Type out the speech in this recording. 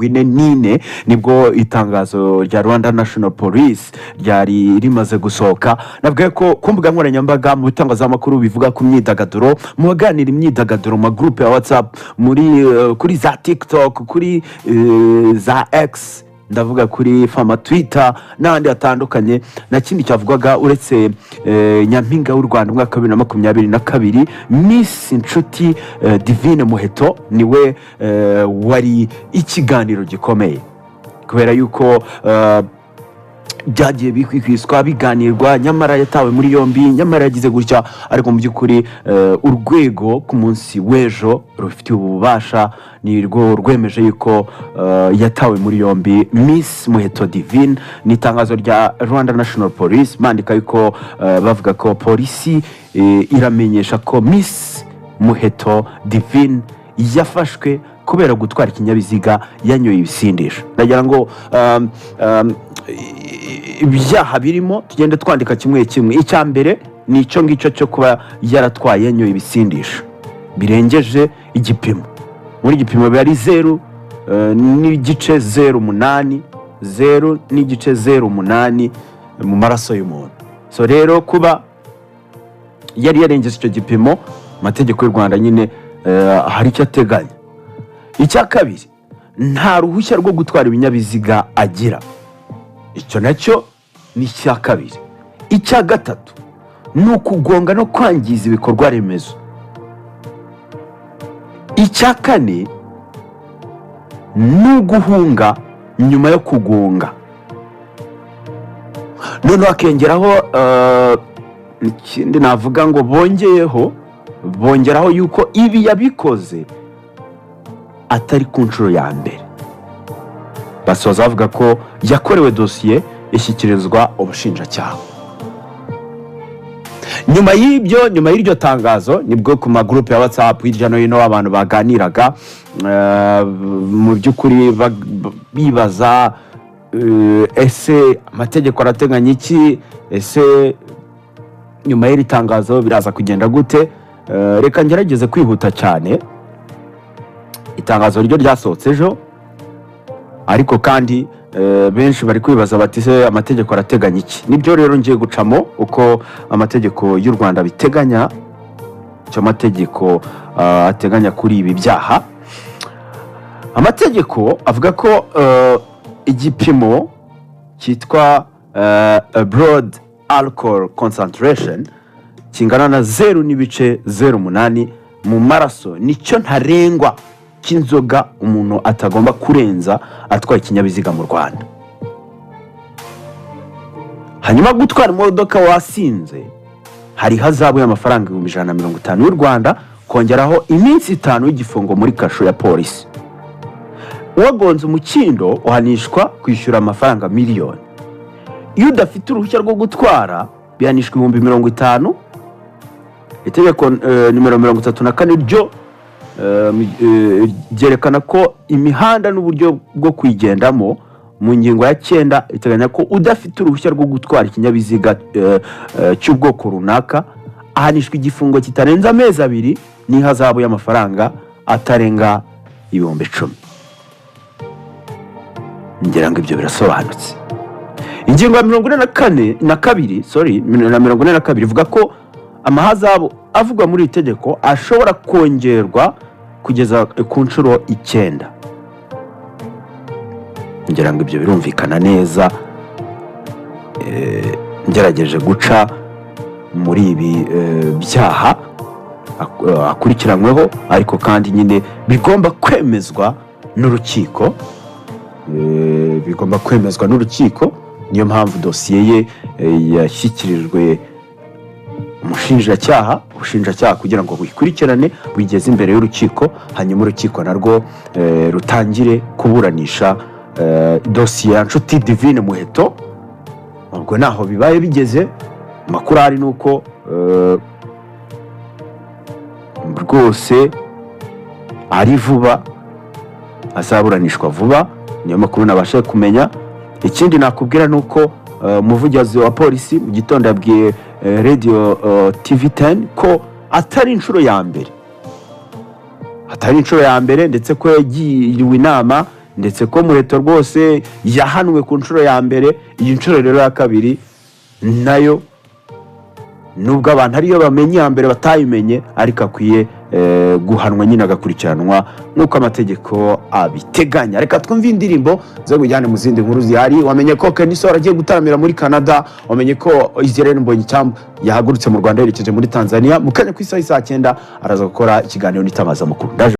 44, nibwo itangazo rya Rwanda National Police ryari rimaze gusohoka. Navuga ko ku mbuga nkoranyambaga, mu bitangazamakuru bivuga ku myidagaduro, mu baganira imyidagaduro, mu magurupe ya WhatsApp, muri kuri za TikTok, kuri za X, ndavuga kuri former Twitter n'ahandi hatandukanye, nta kindi cyavugwaga uretse Nyampinga w'u Rwanda umwaka wa 2022, Miss Nshuti Divine Muheto. Niwe wari ikiganiro gikomeye kubera yuko byagiye bikwiswa, biganirwa, nyamara yatawe muri yombi, nyamara yagize gutya. Ariko mu by'ukuri urwego ku munsi w'ejo rufitiye ububasha ni rwo rwemeje yuko yatawe muri yombi, Miss Muheto Divine. Ni itangazo rya Rwanda National Police bandika yuko bavuga ko polisi iramenyesha ko Miss Muheto Divine yafashwe kubera gutwara ikinyabiziga yanyoye ibisindisha. Ndagira ngo ibyaha birimo tugende twandika kimwe kimwe. Icya mbere ni icyo ngicyo cyo kuba yaratwaye yanyoye ibisindisha birengeje igipimo. Muri igipimo biba ari 0.08, 0.08 mu maraso y'umuntu. So rero kuba yari yarengeje icyo gipimo, amategeko y'u Rwanda nyine hari icyo ateganya. Icya kabiri, nta ruhushya rwo gutwara ibinyabiziga agira, icyo nacyo ni icya kabiri. Icya gatatu ni ukugonga no kwangiza ibikorwa remezo. Icya kane ni uguhunga nyuma yo kugonga. Noneho hakiyongeraho ikindi navuga ngo bongeyeho, bongeraho yuko ibi yabikoze atari ku nshuro ya mbere. Basoza bavuga ko yakorewe dosiye, ishyikirizwa ubushinjacyaha. Nyuma y'ibyo, nyuma y'iryo tangazo, nibwo ku magurupe ya WhatsApp hirya no hino abantu baganiraga, mu by'ukuri bibaza ese amategeko arateganya iki? Ese nyuma y'iri tangazo biraza kugenda gute? Reka ngerageze kwihuta cyane. Itangazo ryo ryasohotse ejo, ariko kandi benshi bari kwibaza bati: "Se amategeko arateganya iki?" Nibyo rero ngiye gucamo uko amategeko y'u Rwanda biteganya, icyo amategeko ateganya kuri ibi byaha. Amategeko avuga ko igipimo cyitwa blood alcohol concentration kingana na 0.08 mu maraso nicyo ntarengwa cy'inzoga umuntu atagomba kurenza atwaye ikinyabiziga mu Rwanda. Hanyuma gutwara imodoka wasinze hari ihazabu y'amafaranga 150,000 y'u Rwanda, kongeraho iminsi 5 y'igifungo muri kasho ya polisi. Uwagonze umukindo uhanishwa kwishyura amafaranga miliyoni. Iyo udafite uruhushya rwo gutwara bihanishwa 50,000. Itegeko nimero 34 ryo ryerekana ko imihanda n'uburyo bwo kuyigendamo, mu ngingo ya 9 iteganya ko udafite uruhushya rwo gutwara ikinyabiziga cy'ubwoko runaka ahanishwa igifungo kitarenze amezi 2 n'ihazabu y'amafaranga atarenga 10,000. Ngira ngo ibyo birasobanutse. Ingingo ya 44 na kabiri, sorry, na 42 ivuga ko amahazabu avugwa muri iri tegeko ashobora kongerwa kugeza ku nshuro 9. Ngira ngo ibyo birumvikana neza. Ngerageje guca muri ibi byaha akurikiranyweho, ariko kandi nyine bigomba kwemezwa n'urukiko, bigomba kwemezwa n'urukiko. Niyo mpamvu dosiye ye yashyikirijwe umushinjacyaha, ubushinjacyaha kugira ngo buyikurikirane bugeze imbere y'urukiko, hanyuma urukiko narwo rutangire kuburanisha dosiye ya Nshuti Divine Muheto. Ubwo naho bibaye bigeze. Amakuru ahari ni uko rwose ari vuba, azaburanishwa vuba. Niyo makuru nabashe kumenya. Ikindi nakubwira ni uko umuvugizi wa polisi mu gitondo yabwiye Radio TV 10 ko atari inshuro ya mbere, atari inshuro ya mbere, ndetse ko yagiriwe inama. Ndetse ko Muheto rwose yahanwe ku nshuro ya mbere, iyi nshuro rero ya kabiri nayo, nubwo abantu ariyo bamenye iya mbere batayimenye, ariko akwiye guhanwa nyine, agakurikiranwa nk'uko amategeko abiteganya. Reka twumve indirimbo zo kujyane mu zindi nkuru zihari. Wamenye ko Kenny Sol agiye gutaramira muri Canada, wamenye ko Israel Mbonyicyambu yahagurutse mu Rwanda yerekeje muri Tanzania. Mu kanya ku isaha y'isaa 9 araza gukora ikiganiro n'itangazamakuru. Ndaje.